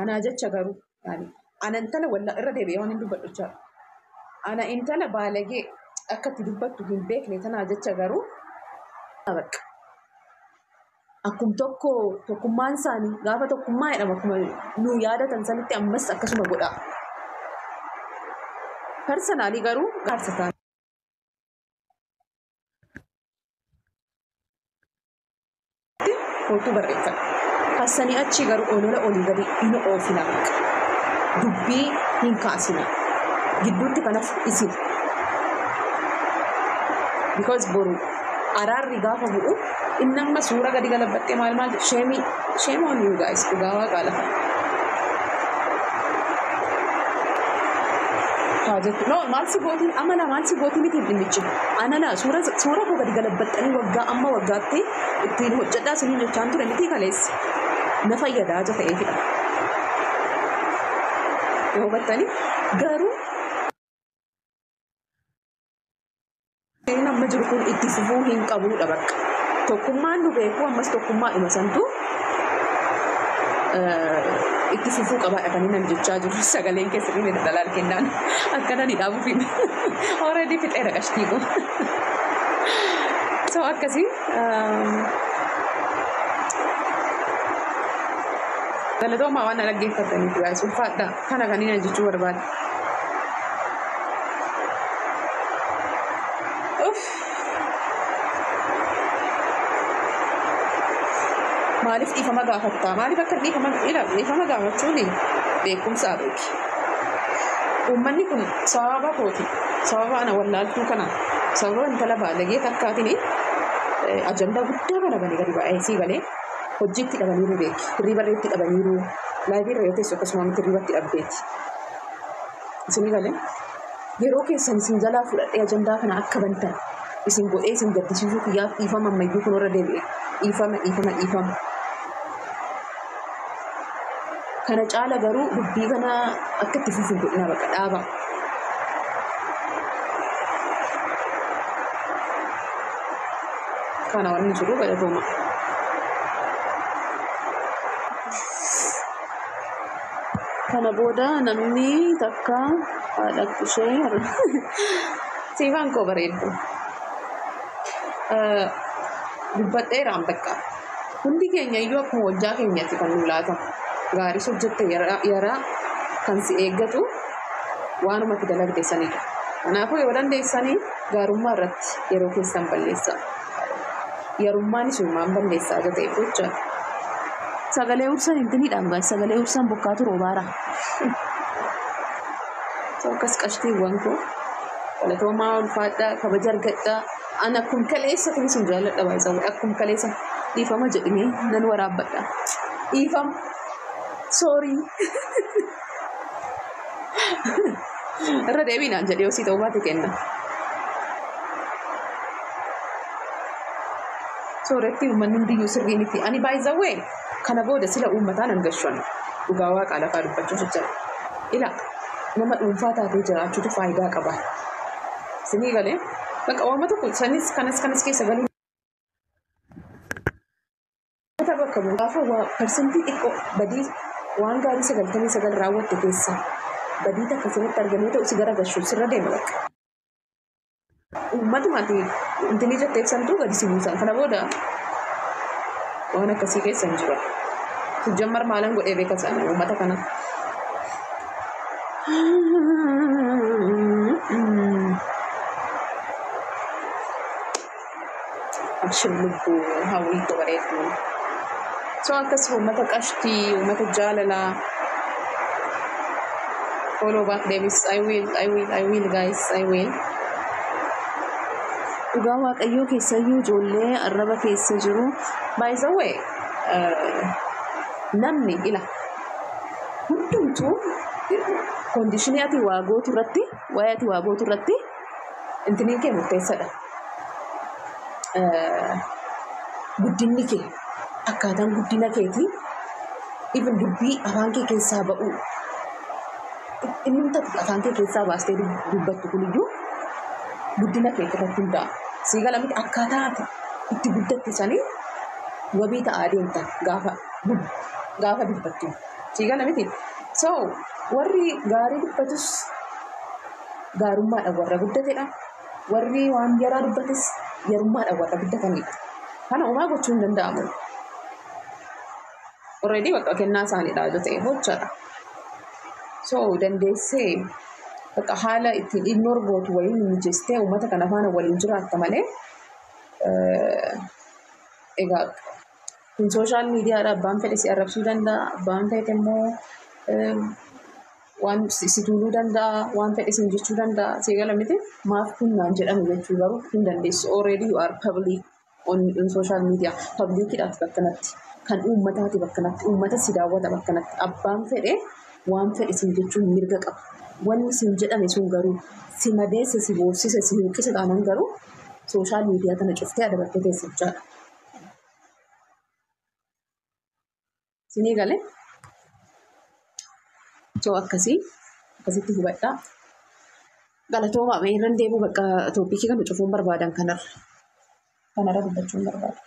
Anaa jecha garuu ana intala walla irra deebi'ee waan hin dubbadhu jechaadha. Ana intala baalagee akka itti dubbattu hin beekne tanaa jecha garuu bakka. Akkum tokko tokkummaan isaanii gaafa tokkummaa jedhama akkuma nu yaadatan sanitti ammas akkasuma godha. Personally garuu gaarsa kootu barreeffadha. Hassanii achi garuu olola olii gadi hin oofina bakka. Dubbii hin kaasina. Gidduutti kanaaf isin. Because boru araarri gaafa bu'u inni amma suura gadi galabbattee maal maal shame shame on you guys dhugaa waaqaa lafa. Haa jettu. No maal si gootiin amana maal si gootii miti dhimmichi. Anana suura suura koo gadi galabbattanii waggaa amma waggaatti ittiin hojjedhaa isiniin jechaan ture miti kaleessa. Na fayyadaa aja ta'eefidha. Yoo hubattanii garuu amma jiru kun itti fufuu hin qabudha bakka. Tokkummaan nu beeku ammas tokkummaadhuma santu itti fufuu qabaadha kan inni jechaa jiru. Sagaleen keessatti inni dalaal kennaan akkana ni dhaabuuf already fixeera qashtii kun. So akkasii galatoomaa waan na dhaggeeffataniif guys ulfaadha kana kan inni jechuu barbaade. Uff. Maaliif dhiifama gaafattaa? Maaliif akka dhiifama dhiifama gaafachuun beekumsa beeki. Uummanni kun sababa kooti. Sababa ana wallaaltuu kana sababa intala baalagee takkaatiin ajandaa guddaa kana bane gadi ba'ee sii galee hojiitti dhabaniiru beeki. Hirriba irratti dhabaniiru. Live irra yoo teessu akkasuma miti hirribatti dhabdeeti. Isinii galee yeroo keessan isin jalaa fudhadhee ajandaa kana akka bantan isin godhee isin gaddisiisuu kiyyaaf dhiifama ammayyuu kun irra deebi'e. Dhiifama dhiifama dhiifama. Kana caala garuu dubbii kana akka itti fufu godhina bakka dhaaba. Kana wanni jiru galatooma. Kana booda namni takka haadha ishee siifaan koo bareeddu. Dubbadheeraan bakka. Hundi keenya iyyuu akkuma hojjaa keenyatti kan nu laatamu. Gaariis hojjette yaraa kan si eeggatu waanuma itti dalagde sanidha. Kanaafuu yoo dandeessanii gaarummaa irratti yeroo keessan balleessaa. Yarummaan isumaan balleessaa ta'eef jechaadha. Sagalee ursan intiniidhaan gaas sagalee ursan bokkaatu roobaara. Akkas qashtiiwwan koo galatoomaa ulfaadhaa kabaja argadhaa. Ana akkum kaleessa kunis hin jaalladha baay'isa akkum kaleessa dhiifama jedhimee nan waraabbadha. Dhiifama. Sorry. Irra deebiinaan jedhee osii ta'uu baate kenna. Sooretti uummanni hundiyyuu sirrii miti. Ani baay'izawwee kana booda sila uummataan hin gashuun dhugaa waaqaa lafaa dubbachuuf jecha. Ila nama dhuunfaa taatee jiraachuutu faayidaa qaba. Isinii galee bakka waama tokko sanis kanas kanas keessa galuu bakka gaafa parsantii xiqqoo badii waan gaarii 99 raawwatte keessaa badii takka sirriitti argamee ta'u si gara gashuuf sirra deema bakka. Uummatumatti intinii jettee santuu gadi si buusan kana booda waan akkasii keessa hin jiru. Sijjammar maalan godhee beeka sana uummata kana. Abshir lubbuu hawwiitu bareedu. So akkas uummata qashtii uummata jaalalaa. Follow back Davis. I will, I will, I will guys, I will. Dhugaa waaqayyoo keessayyuu ijoollee arraba keessa jiru. By the way, namni ila hundumtuu condition ati waa gootu irratti waa'ee ati waa gootu irratti intiniin kee murteessadha. Guddinni kee akkaataan guddina keetii even dubbii afaan kee keessaa ba'u inni tati afaan kee keessaa baastee dubbattu kuniyyuu guddina kee irratti hundaa'a. Sii gala miti akkaataa ati itti guddatte sanii wabii ta'aa deemta gaafa gaafa dubbattu. Sii gala miti. So warri gaarii dubbatus gaarummaadhaan warra guddatedha. Warri waan yaraa dubbates yarummaadhaan warra guddatanidha. Kana uumaa gochuu hin danda'amu. Already bakka kennaa isaaniidha yoo ta'e jechaadha. So dandeessee bakka haala ittiin ignore gootu wayii mijeessitee uummata kana faana waliin jiraatta malee egaa kun social miidiyaadha. Abbaan fedhe si arrabsuu danda'a. Abbaan fedhe immoo waan si tuuluu danda'a. Waan fedhe siin jechuu danda'a. Si gala miti maaf kun naan jedhame jechuu garuu hin dandeessu. Already you are public on social media. Publicidhaaf bakka kanatti. Kan uummataati bakka kanatti. Uummata si daawwata bakka kanatti. Abbaan fedhe waan fedhe siin jechuun mirga qaba. Wanni siin jedhame sun garuu si madeesse, si boossise, si hinqise taanaan garuu social media kana cuftee adabattee teessa jechaadha. Sinii galee? So akkasii akkasitti hubadhaa. Galatoomaa mee irra deemuu bakka topicii kana cufuun barbaadan kanarra. Kanarra dubbachuun barbaada.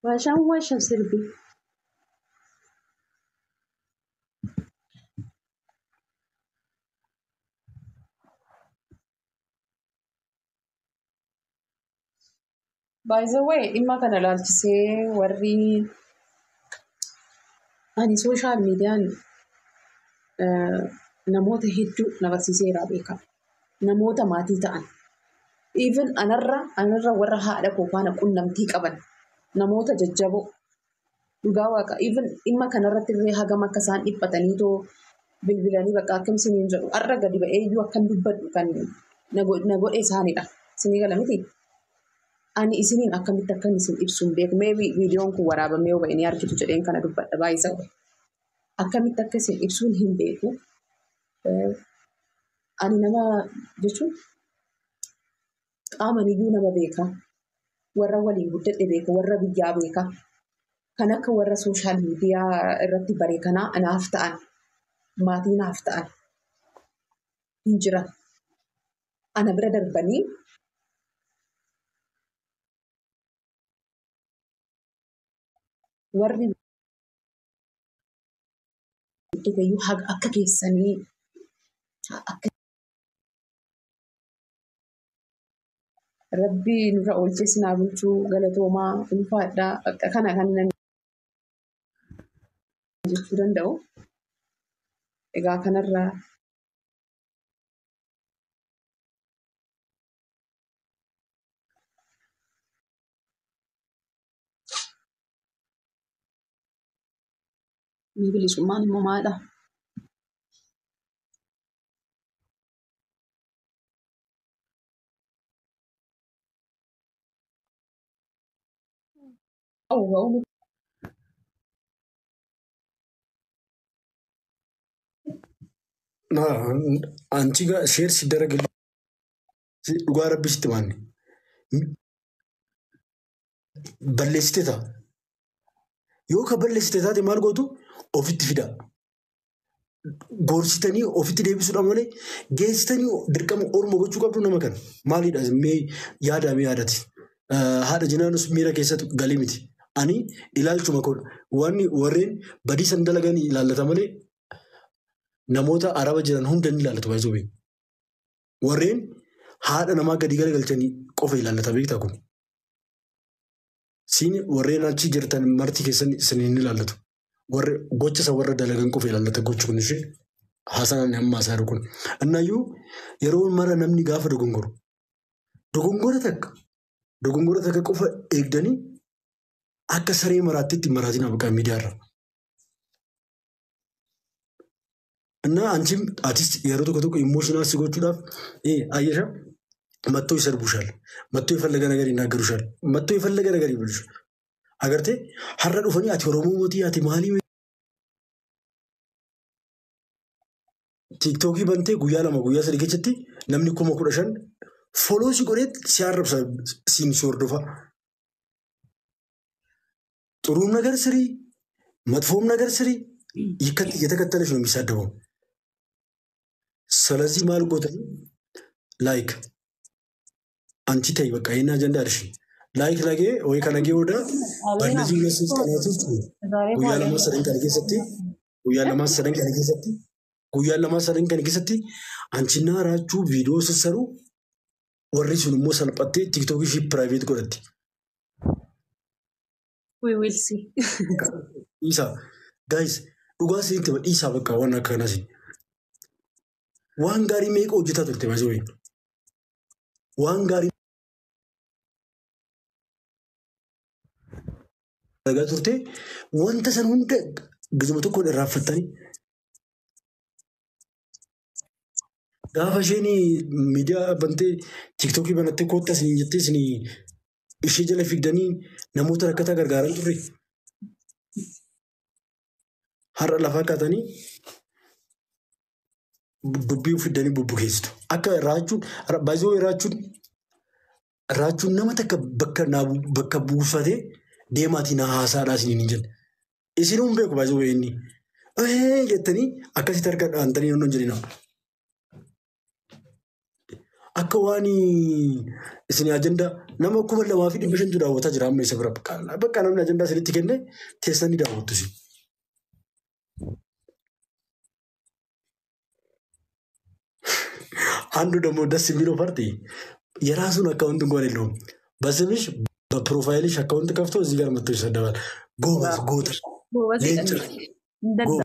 Waashaan waashaan sirbi. By the way, dhimma kana ilaalchisee warri ani social miidiyaan namoota hedduu na barsiiseera beeka. Namoota maatii ta'an. Even anarra warra haadha koo faana qunnamtii qaban. Namoota jajjaboo. Dhugaa waaqa. Even dhimma kanarratti illee hagam akka isaan dhiphatanii too bilbilanii bakka akkam isiniin jedhu. Har'a gadi ba'ee iyyuu akkan dubbadhu kan na godhe isaanidha. Isinii gala miti? Ani isiniin akkamitti akkan isin ibsu hin beeku. Maybe viidiyoon kun waraabamee yoo ba'e ni argitu jedheen kana dubbadha baay'isa. Akkamitti akka isin ibsuun hin beeku. Ani nama jechuun qaaman iyyuu nama beeka. Warra waliin guddadhe beeka. Warra biyyaa beeka. Kan akka warra social media irratti bare kanaa anaaf ta'an, maatii naaf ta'an hin jiran. Ana bira darbanii warri guddate iyyuu akka keessanii akka Rabbi nurra oolchee sinaa bulchuu galatoomaa ulfaadhaa akka kana kan nan jechuu danda'u. Egaa kanarraa ni bilisummaan immoo maalidha? Oh, አንቺ ጋር share ሲደረግ dhugaa rabbi sitti maanne balleessite ta'a. Yoo ka balleessite taate maal gootu ofitti fida. Gorsitanii ofitti deebisuudha malee geessitanii dirqama orma gochuu qabdu nama kana. Maalidha mee yaada mee yaadati. Haadha jinaanus miira keessatti galii miti. Ani ilaalchuma koodha. Wanni warreen badii san dalagan ilaallata malee namoota araba jiran hunda ni ilaallatu baay'isuu beeku. Warreen haadha namaa gadi garagalchanii qofa ilaallata beektaa kun. Siin warreen achi jirtan marti keessan isin hin ilaallatu. Warri gocha isa warra dalagan qofa ilaallata gochi kun ishee haasaan hamma isaa kun. Annaayyuu yeroo mara namni gaafa dogongoru. Dogongora takka qofa eegdanii akka saree maraatti maraatiin bakka miidiyaarra. እና አንቺም አርቲስት yeroo tokko tokko emotional si gochuudhaaf አየሻ መጥቶ ይሰድቡሻል፣ መጥቶ የፈለገ ነገር ይናገሩሻል፣ መጥቶ የፈለገ ነገር ይብሉሻል። Agartee har'a dhufanii ati Oromoo mootii ati maalii TikTokii bantee guyyaa 2 guyyaa 3 keessatti namni 15,000 follow si godhee si arrabsa siin si hordofa. ጥሩም ነገር ስሪ መጥፎም ነገር ስሪ እየተከተለሽ ነው የሚሳደበው። ስለዚህ maal gootanii like አንቺ ተይ በቃ ይሄን አጀንዳ አልሽ like ነገ ወይ ከነገ ወዲያ በእነዚህ ሁለት ሶስት ቀናት ውስጥ guyyaa lama sadan kana keessatti guyyaa lama sadan kana keessatti guyyaa lama sadan kana keessatti አንቺና ራችሁ ቪዲዮ ስትሰሩ warri sun immoo salphattee TikTokii ishii private godhatti. We will see. Dhiisaa guys, dhugaa isinitti hima, dhiisaa bakka waan akka kanaas. Waan gaarii meeqa hojjetaa turte baay'ee waan gaarii dalagaa turte, wanta san hunda gizuma tokkoon irraanfattanii gaafa isheen miidiyaa bantee TikTokii banattee koottaa isin jettee isin ishee jala fiigdanii namoota rakkataa gargaaran turre. Har'a lafaa kaatanii dubbii fiddanii bubbukeessitu. Akka raachuun baay'ee raachuun nama takka bakka naa bakka buufatee deemaatii na haasaadhaa isiniin hin jenne. Isinuu hin beeku baay'ee inni. Ee jettanii akkasitti harka dhaantanii naannoo hin jedhina. Akka waan isin ajandaa nama 2,500tu daawwataa jira amma isa bira. Bakka namni ajandaa isinitti kenne teessanii daawwattu isin. አንዱ ደግሞ ደስ የሚለው part የራሱን account እንኳን የለውም። በስምሽ በ profile ሽ account ከፍቶ እዚህ ጋር መጥቶ ይሰደባል። ጎበዝ ጎጥ ጎበዝ ሌንጭ እንደዛ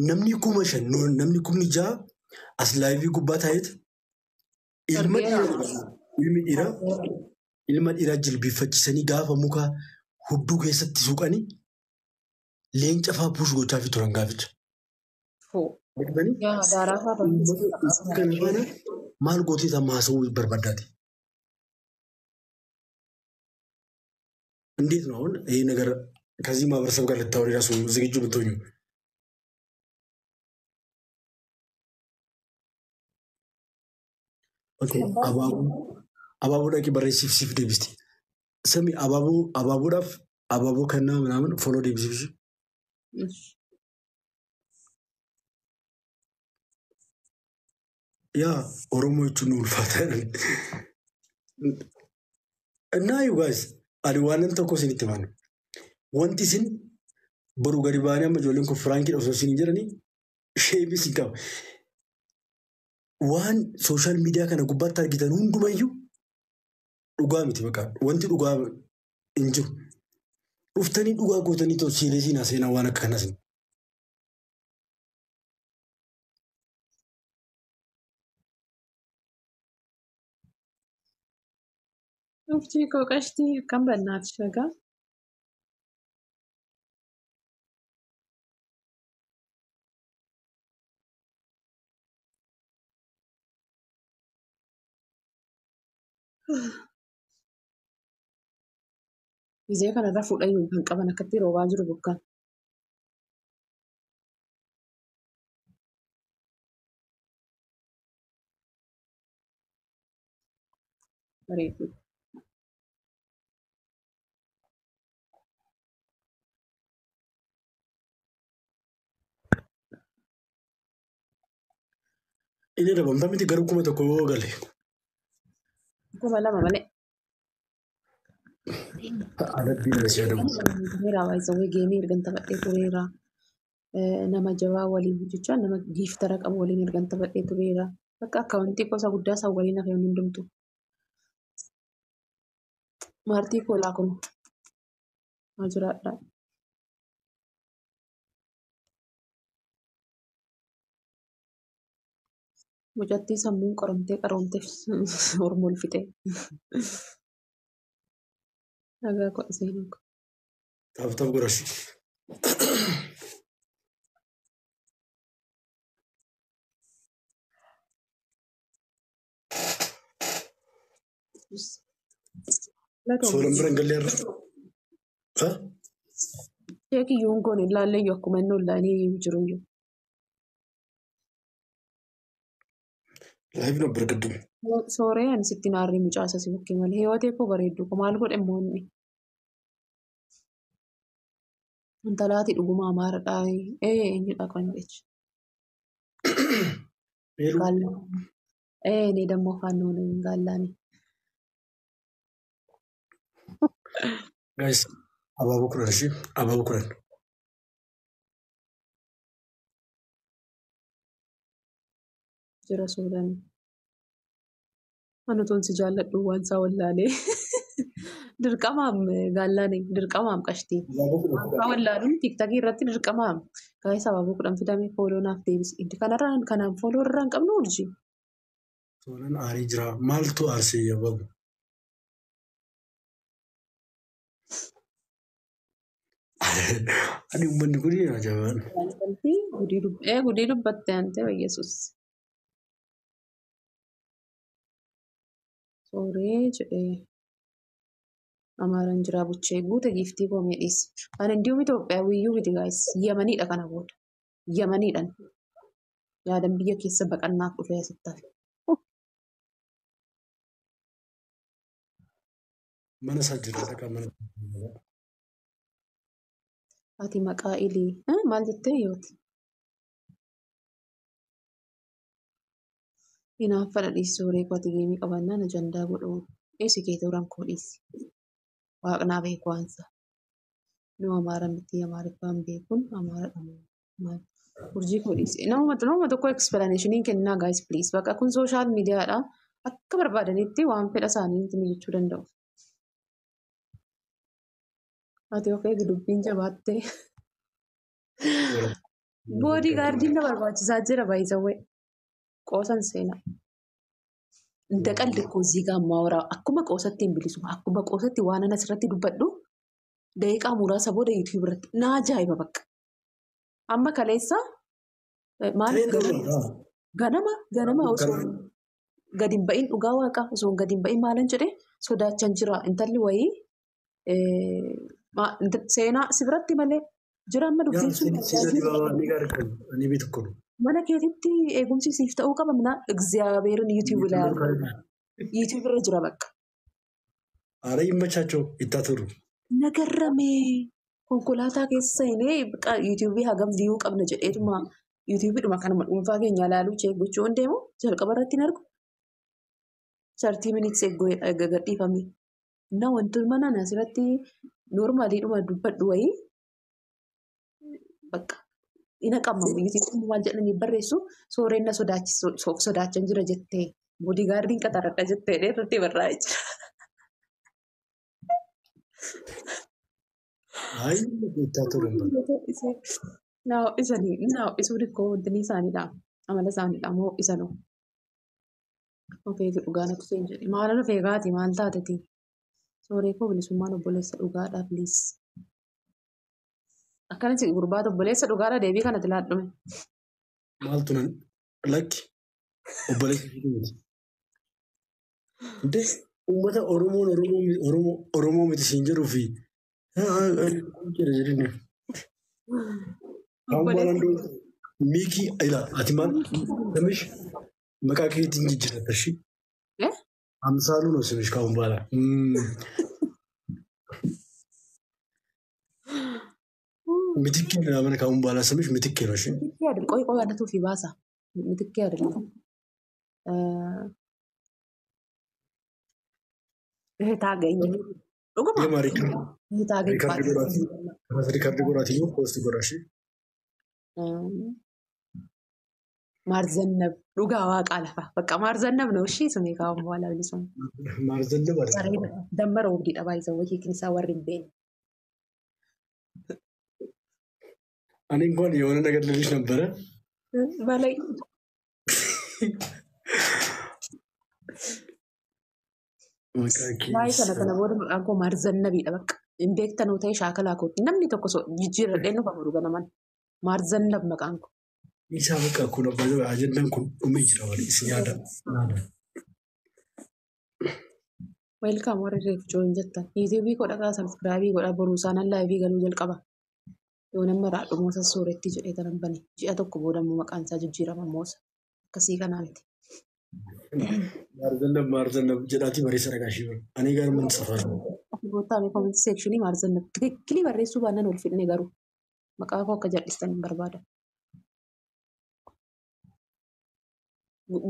Namni 5,000 namni 6,000 as live gubbaa taa'eet ilma dhiiraa ilmi dhiiraa ilma dhiiraa jilbiiffachiisanii gaafa muka hudduu keessatti suuqanii leenca fa'aa push gochaafii turan gaaficha. Argitanii? Yaa daaraa fa'aa Uummata kana faana maal gootee tamma haasa'uu barbaaddaati? እንዴት ነው አሁን ይሄ ነገር ከዚህ ማህበረሰብ ጋር ልታወሪ ራሱ ዝግጁ ብትሆኙ? Okay, abaaboo abaaboo dhaqii barreessiif siif deebisti. Sami abaaboo abaaboodhaaf abaaboo kennaa ምናምን follow deebisiif. Yaa Oromoo jechuun nu ulfaata. እና you guys, ani waanan tokko isinitti himan. Wanti isin boru gadi ba'anii amma ijoolleen kun prankiidha osoo isin hin jedhanii shame isin qaba. Waan social media kana gubbaatti argitan hundumayyuu dhugaa miti bakka wanti dhugaa hin jiru. Dhuftanii dhugaa gootanii too serious naa seenaa waan akka kanas. Uftii koo qashtii akkam bannaati shagaa. Gizee kanarra fuudhayyuu kan qaban akkatti roobaa jiru bokkaan. Bareedu. Inni dabamta miti garuu 1,000 yoo gale. 2,000 malee. Adabbiin na si adabu. Tureera baay'isawwee game ergan taphadhee tureera. Nama jabaa waliin hojjechaa nama gifter qabu waliin ergan taphadhee tureera. Bakka accountii gosa guddaa san waliin hafe hundumtu. Maartii koolaa kun maa jiraadha. Mucattii sammuun qoramtee qaroomteef hormoon fixee. Nagaa godha seenuu. Tap tap godhashi. Soolan bira hin galle irra. Sheekiyyuun kun ilaalleyyuu akkuma inni ollaanii jiru iyyuu. Live ነበር ቅድም። Sooree ani sitti naarri mucaasa si bukkee malee. Hiyootee koo bareeddu koo maal godhe immoo inni? Intalaati dhuguma Amaaradhaa. Eenyudha kan jechi? Meeluu Gaallaa. እኔ ደግሞ ፋኖ ነኝ ጋላ ነኝ። Guys, abaaboo 10 ishee abaaboo 10. Jira suuraan. Ani utuun si jaalladhu waan isaa wallaalee. Dirqamaam gaallaa ነኝ. Dirqamaam qashtii. Abaaboo 10 Waan isaa wallaaluun TikTokii irratti dirqamaam. Guys, abaaboo 10 fidame follow naaf deebisi. Inni kanarraan kanaan follow irraa hin qabnu urjii. Soolan aarii jira. Maaltu aarsee abaaboo? Ani uummanni kun ajaa'ibaan. Gudii dubbatte ante Yesuus. Sooree jedhee Amaaraan jiraa buchee guute giiftii koo mee dhiisi. Ani indiyuum Itoophiyaa miti guys. Yamaniidha kana booda. Yamaniidhaan. Yaadan biyya keessa baqannaaf dhufee asitti hafe. Mana isaa jira dhaqaa mana. Ati maqaa ilii maal jettee yooti? Hinaaffadha dhiisi sooree koo ati geemii qabannaan ajandaa godhu. Dhiisi keetii uraan koo dhiisi. Waaqnaa beeku waansa. Nu Amaara miti Amaariffaan beekuun Amaaradha maal. Urjii koo dhiisi. Nama tokko explanation kennaa guys, please. Bakka kun social mediaadha. Akka barbaadanitti waan fedha isaanii jechuu danda'u. Ati of eegi dubbiin jabaattee. Bodyguardiin na barbaachisaa jira baay'isawwee. Qoosan seenaa. እንደ ቀልድ እኮ እዚህ ጋር የማወራው akkuma qoosatti hin bilisuma akkuma qoosatti waan ana asirratti dubbadhu daqiiqaa muraasa booda YouTube irratti na ajaa'iba bakka. Amma kaleessa maaliif ganama ganama osoo gadi hin ba'in dhugaa waaqa osoo gadi hin ba'in maalan jedhee sodaachan jira intalli wayii seenaa si biratti malee jira amma dubbiin sun mana keetitti eegumsi siif ta'uu qaba minaa እግዚአብሔርን YouTube ላይ YouTube irra jira bakka. አረ ይመቻቸው ይታተሩ። Nagarramee konkolaataa keessa seenee YouTubeii hagam view qabna jedheetuma YouTubeiidhuma kanuma dhuunfaa keenya ilaaluu check gochuu hin deemu jalqaba irratti hin argu. 30 minutes gadhiifame. Na wanti mana asirratti normaliidhuma dubbadhu wayii bakka ina qabma YouTubeiin maal jedhanii barreessu sooreen na sodaachan jira jettee bodyguardiin qaxaradha jettee irratti barraa'ee jira. Ay, ይታተሩ. Na ho'isanii na ho'isuu dikkoo wanti isaaniidha. Amala isaaniidha moo ho'isanoo. Of eegi dhugaa natti seen jedhe. Maalan of eegaati maal taatetii? Sooree koo bilisummaan obboleessa dhugaadha please. Akkanatti gurbaata obboleessa dhugaadha deebii kanatti laadhume. Maaltu nan lakki obboleessa miti. Inte uummata Oromoon Oromoo Oromoo miti siin jedhuu fi jedhe jedhini. Miikii ila ati maal ስምሽ maqaa keetiin jijjiirratta እሺ? አምሳሉ ነው ስምሽ ካሁን በኋላ። ምትኬ ምናምን ካሁን በኋላ ስምሽ ምትኬ ነው። እሺ ምትኬ አይደል? ቆይ ቆይ አነቱ ፊ ባሳ ምትኬ አይደለም። እህት አገኝ dhuguma እህት አገኝ Record godhaatii post godha እሺ? ማርዘነብ dhugaa waaqa lafa bakka ማርዘነብ ነው። እሺ ስሜ ካሁን በኋላ bilisuma. ማርዘነብ አይደለም። Dammara obdiidha baay'isawwa hiikni isaa warri hin beekne. እኔ እንኳን የሆነ ነገር ልልሽ ነበረ። በላይ Waa'ee kana kana booda maqaan koo Maarzannabiidha bakka. Hin beektanuu ta'e shaakalaa kooti. Namni tokko jijjiirradhee nuuf amuru ganaman. Maarzannab maqaan koo. Isaa bakka kun abbaa ajandaan kun dhumee jira waliin isin yaada. Welcome warri reef join jettan. YouTubeii koo dhaqaa subscribeii godhaa boruu isaanan liveii galuu jalqaba. Yoo nama raadhu moosa sooretti jedhee tanan bane. Ji'a tokko booda immoo maqaan isaa jijjiirama moosa. Akkasii kanaa miti. Maarzannab Maarzannab jedhaatii barreessa dhaqaa ishee ani garuu man safara. Goottaa mee comment sectionii Maarzannab ትክክል barreessuu baannaan ol fidne garuu. Maqaa koo akka jal'istan hin barbaadan.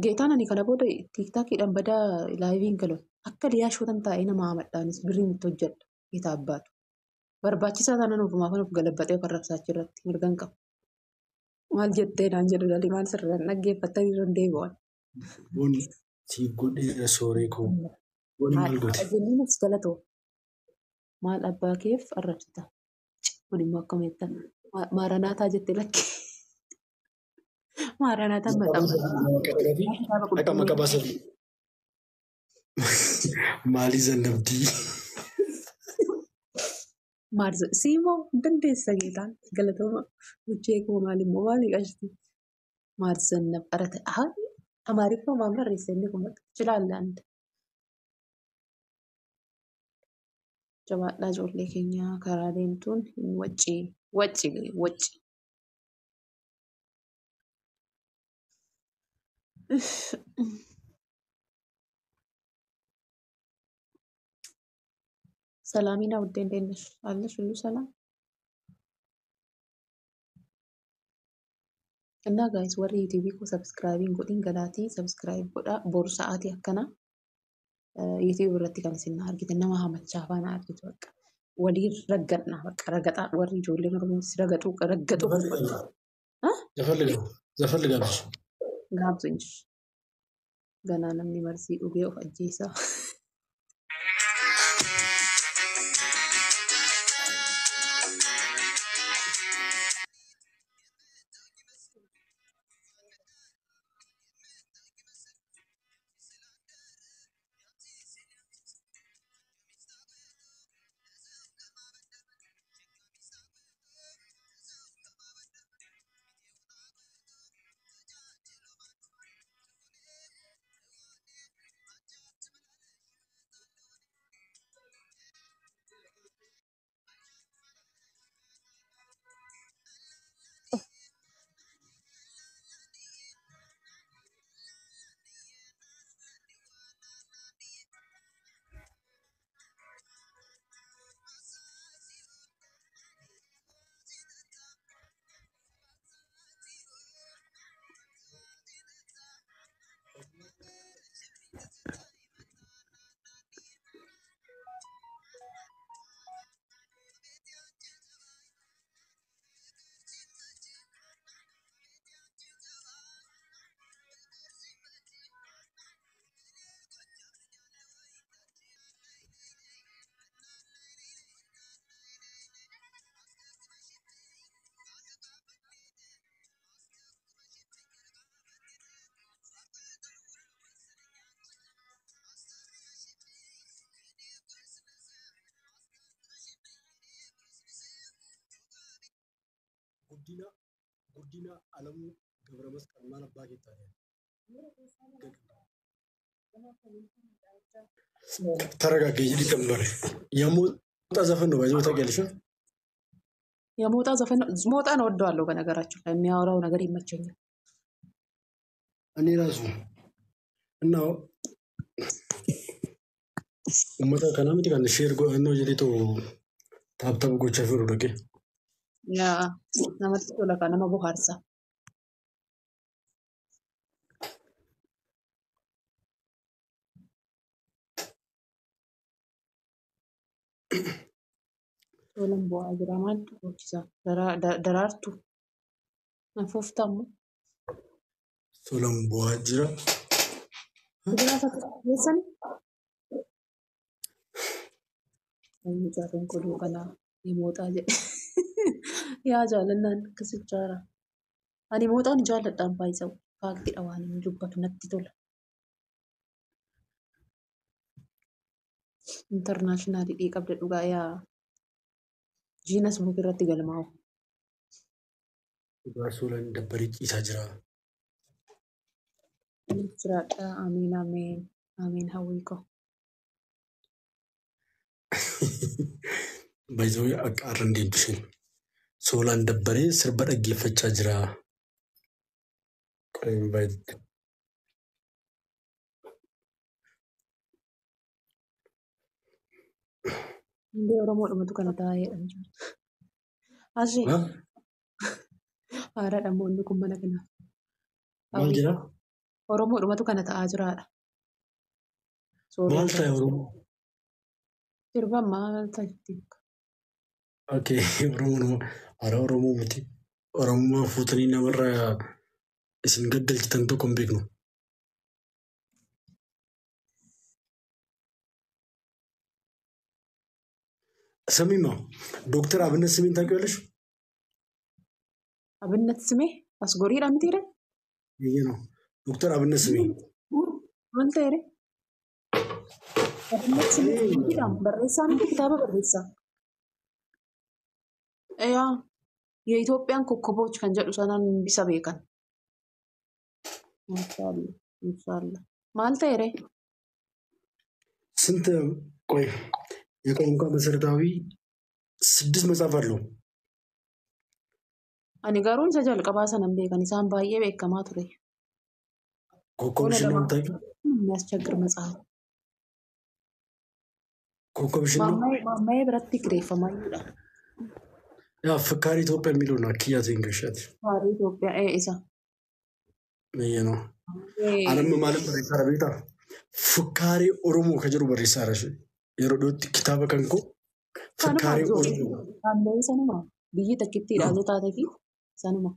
Geetaan ani kana booda tiiktaakiidhaan badaa laayiviin galu. Akka liyaashootan taa'ee nama hamadhaanis birriin itti hojjedha. Geetaa abbaatu. Barbaachisaa taanaan ofumaaf of galabbatee of arrabsaa achirratti mirgan qaba. Maal jettee naan jedhu lalii maal sirraan dhaggeeffatanii irra deebi'an. Booni siif godheera sooree koo. Booni maal goote? Jennuunis galatoo. Maal abbaa keef arrabsita? Kun immoo akkam jettan? Maaranaataa jettee lakkee. Maaranaataan maxxanfa. Dhaqa maqaa baasanii. Maalii zannabdii? Maal siimoo dandeessa geetaan galatooma buchee koo maalimmoo maali qashti? Maal zannab arate haa Amaariffaa maal barreessa inni kun chilaalla anda. Jabaadhaa ijoollee keenya karaa deemtuun hin waccii wacci wacci. ሰላሚና ውዴ እንዴት ነሽ? አለሽ ሁሉ ሰላም እና guys warri yuutuubii koo subscribe godhin galaatii subscribe godhaa boru sa'aatii akkana yuutuubii irratti kan isin argitan nama hamachaa faana argitu bakka waliin raggadna bakka ragaxaa warri ijoolleen Oromootis ragaxuu raggaxuu ዘፈልጋለሁ ዘፈልጋለሁ። gaabsu inji ganaa namni marsii dhugee of ajjeesaa. Guddina Guddina Alamuu Gabra Masqal maal abbaa kee taate? ተረጋጋ ሊቀመንበር የሞጣ ዘፈን ነው ባይዘው ታውቂያለሽ? የሞጣ ዘፈን ሞጣን እወደዋለሁ። በነገራችን ላይ የሚያወራው ነገር ይመቸኛል። እኔ ራሱ እና uummata kanaa miti kan share godhannoo jedhetu tap tap gochaa jiru dhaqee. Yaa namatti tola kan nama bohaarsa. Tolan bu'aa jira maaltu gochisa? Daraartu. Afuuftamu. Tolan bu'aa jira. Geessani? Mucaan kun kanaa mooxaa jedhe. Yaa jaalannaan akkasichaara. Ani mooxaan jaalladhaan baay'isau. Faaktiidha waan inni dubbatu natti tola. Intarnaashinaal hidhii qabda dhugaa yaa jiinas buuk irratti galmaa'u. Dhugaa suuraan dabbaree ciisaa jira. Jiraadha. Ameen ameen. Ameen hawwii koo. Baay'isuu akka har'a hin deemtu isheen. Soolaan dabbaree sirba dhaggeeffachaa jira. Qoreen baay'ee. Hundee Oromoodhumatu kana taa'eedha. Ashee Haaraadha immoo inni kun mana kanaaf. Maal jedhaa? Oromoodhumatu kana ta'aa jiraadha. Maal ta'e Oromoo? Sirba maal ta'e? Okay, Oromoon haaraa Oromoo miti. Oromummaa fuutanii namarraa isin gaggalchitan tokko hin beeknu. ስሚማ ዶክተር አብነት ስሜን ታውቂዋለሽ? አብነት ስሜ አስጎሪidha miti ree? ይሄ ነው ዶክተር አብነት ስሜ። Maal ta'e ree? Abinnet Simee jedhama. Barreessaa miti kitaaba barreessaa. Yaa የኢትዮጵያን ኮከቦች kan jedhu sanaan isa beekan. Inshaallah inshaallah. Maal ta'e ree? ስንት ቆይ የቋንቋ መሰረታዊ 6 መጽሐፍ አለው። Ani garuu isa jalqabaa sana hin beekan. Isaan baay'ee beekamaa ture. ኮከብሽን ነው የምታውቂው? የሚያስቸግር መጽሐፍ ኮከብሽን ነው Maammayee biratti kireeffamayyuudha. ያ ፍካሬ ኢትዮጵያ የሚለው ነው። አክያ ቴንገሻት Faarii Itoophiyaa ee isa. ይሄ ነው አለም ማለት barreessaa beektaa? ፍካሬ ኦሮሞ ከጀሩ barreessaa ረሽ yeroo dhiyootti kitaaba kan koo ፍካሬ ኦሮሞ Naannoo sanuma biyyi takkittiidha yoo taatee fi sanuma.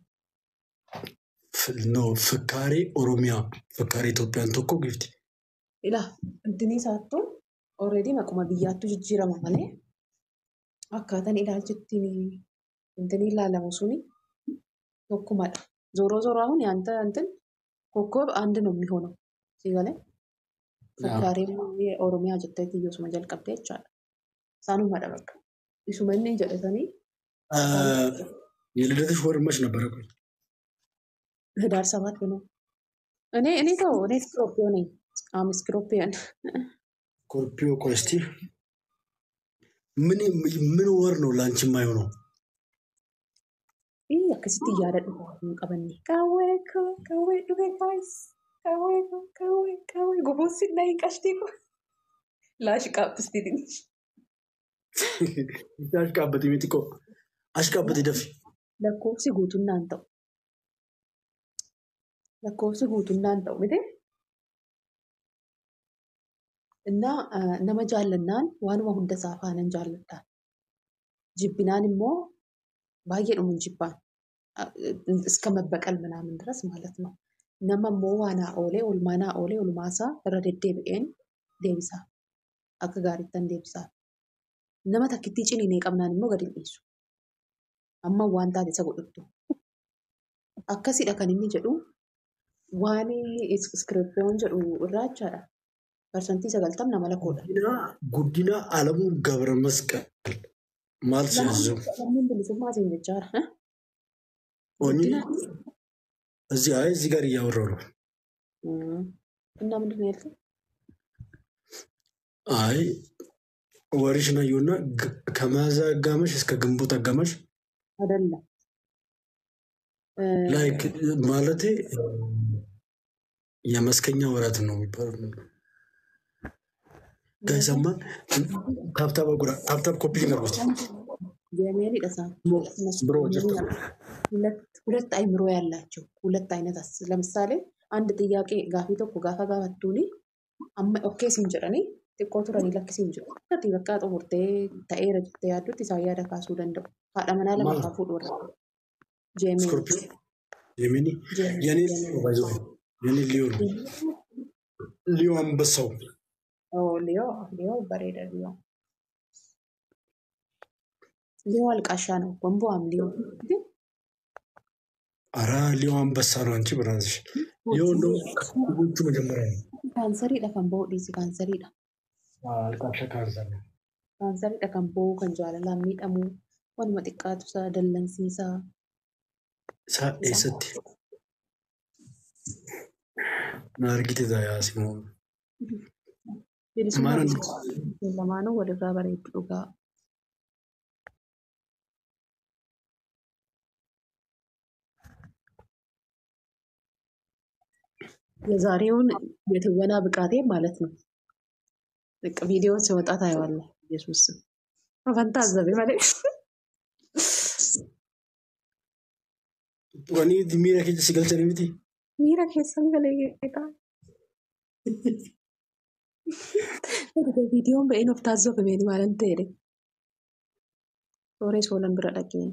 No, ፍካሬ ኦሮሚያ ፍካሬ Itoophiyaan tokko gifti. Ilaa intini isaattuu already maquma biyyaattu jijjiirama malee akkaataan ilaalchi ittiin intini ilaalamu suni tokkumadha. ዞሮ ዞሮ አሁን ያንተ እንትን ኮከብ አንድ ነው የሚሆነው ሲገለ ፍካሬ ኦሮሚያ jettee xiyyoosuma jalqabdee jechaadha. Isaanumadha bakka. Isuma inni jedhatanii የልደትሽ ወር መች ነበረ? ቆይ ህዳር 7 ነው። እኔ እኔ ተው እኔ ስኮርፒዮ ነኝ። አም ስኮርፒዮን ስኮርፒዮ። ቆይ እስቲ ምን ምን ወር ነው ለአንቺ የማይሆነው? ይህ akkasitti yaadadhu hin qabanne. Qawwee koo qawwee dhufe guys qawwee koo qawwee qawwee goboossi na hin qashtii koo laashi qaabbisti ትንሽ አሽቃበጥ miti ቆ አሽቃበጥ ደፊ lakkoofsi guutunnaan ta'u lakkoofsi guutunnaan ta'u miti እና nama jaallannaan waanuma hunda isaa faanan jaalladhaan jibbinaan immoo baay'eedhuma hin jibbaan እስከ መበቀል ምናምን ድረስ ማለት ነው። Nama immoo waanaa oolee olmaanaa oolee olmaasaa irra deddeebi'een deebisaa akka gaariittan deebisaa. Nama takkittii ciniinee qabnaan immoo gadi hin dhiisu. Amma waan taate isa godhuttu. Akkasidha kan inni jedhu waan iskiriptiyoon jedhu irraa jechaadha. 90% nama lakkoodha. ጉዲና አለሙ ገብረ መስቀል maal ሲያዘው Lammiin bilisummaa siin jechaadha. ኦኒ እዚህ አይ እዚህ ጋር እያወራሁ ነው። እና ምንድን ነው ያልከኝ? አይ ወሬሽን አየሁና ከሚያዝያ አጋማሽ እስከ ግንቦት አጋማሽ አይደለም ላይክ ማለቴ የመስከኛ ወራት ነው የሚባለው። ጋይሳማ ታፕታፕ ጉራ ታፕታፕ ኮፒ አድርጉት። ጀሜል ይደሳ ብሮ ጀርቱ ሁለት አይምሮ ያላቸው ሁለት አይነት ለምሳሌ አንድ ጥያቄ ጋፊ tokko gaafa gaafattuuni amma okkee siin jedhanii xiqqoo turanii lakki siin jedhu. Ati bakka xumurtee ta'eera jettee yaaddutti isaan yaada kaasuu danda'u. Haadha manaa lama kaa fuudhu warra. Jeemeen. ስኮርፒዮ ጀሚኒ የኔ የኔ ሊዮ ነው። ሊዮ አንበሳው ሊዮ ሊዮ bareeda ሊዮ ሊዮ አልቃሻ ነው። ወንቦአም ሊዮ አራ ሊዮ አንበሳ ነው። አንቺ ብራዝሽ ሊዮ እንደውም ከኮከቦቹ መጀመሪያ ነው። Kaansariidha kan ba'u dhiisi kaansariidha. አልቃሻ ካንሰር ነው። Kaansariidha kan ba'u kan jaalalaan miidhamu wanuma xiqqaatu isaa dallansiisaa. Isa eessatti? Na argite yaa Simoon. Bilisummaa Maal lamaanuu walirraa bareeddu dhugaa. የዛሬውን የትወና ብቃቴ ማለት ነው። በቃ ቪዲዮውን ሲወጣ ታየዋለህ። ኢየሱስ ፈንታ አዘቤ ማለት Tuqanii miira keessa si galchanii miti. Miira keessan galee geetaa. Erga viidiyoon ba'een of taasifameen maalan ta'edha. Sooree soolan bira dhaqee.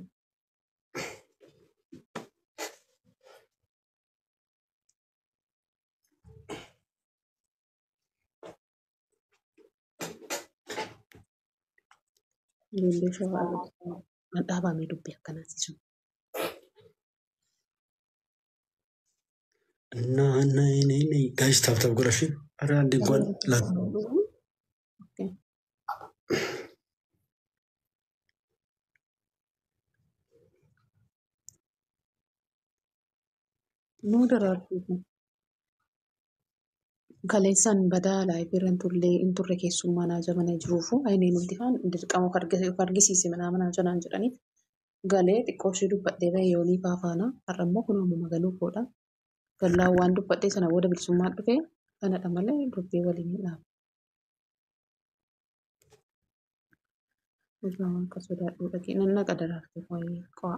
Ijoollee shawaa irratti dhaabamee dubbii akkanaa sun. Guys, tap tap godhaa. Ara አንዴ እንኳን Nuu daraartuu kaleessaan badaa live irra hin turre keessummaa naa jabana jiruufu ayneen nuti faan dirqama of argisiise manaa manaa janaan jedhaniif galee xiqqoo ishee dubbadhee ba'e yoonii faafaana har'a immoo kun uumama galuu koodha. Gallaan waan dubbadhee sana booda bilisummaan dhufe kanadha malee dubbii waliin hin dhaabu. Dhugaa waan akka sodaadhuu dhaqee nan naqa daraartuu waayee qo'a.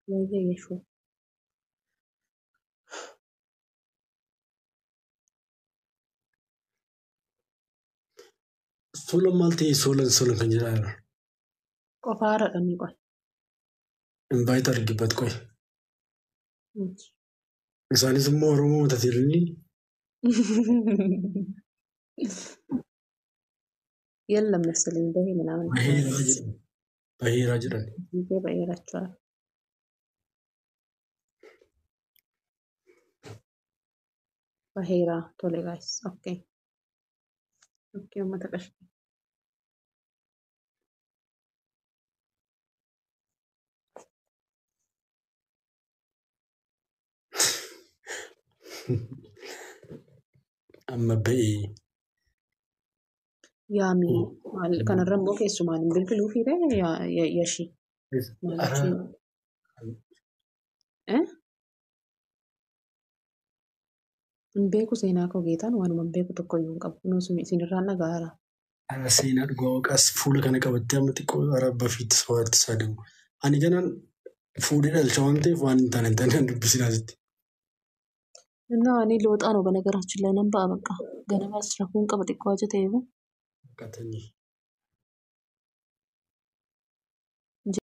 Waayee yeeshoo. Soolan maal ta'e soolan soolan kan jedhaa Qofaarra ni qola. Invite argibbat qoy. Isaanis immoo Oromoo matateelini. የለም መሰለኝ በሄ ምናምን Baheeraa jedhan. በሄራቸዋል። Baheeraa tole guys okay okay uummata qashti. Amma ba'ee. Yaami kanarra immoo keessumaan hin bilbiluu fi yashii. Hin beeku seenaa koo geetaan waanuma hin beeku tokko iyyuu hin qabu. Kunuun isinirraan dhaga'aara. Ara seenaa dhugaa waaqaas fuula kana qabattee amma xiqqoo arabba fiitti so'aatti isaa deemu. Ani kanaan fuudhee dhalcha waan ta'eef waan hin taane hin taane dubbisin asitti. እና እኔ ልወጣ ነው በነገራችን ላይ ነንባ በቃ ገነባ ስራሁን ቀበጥ ቋጀ ተይቡ Qaxanii.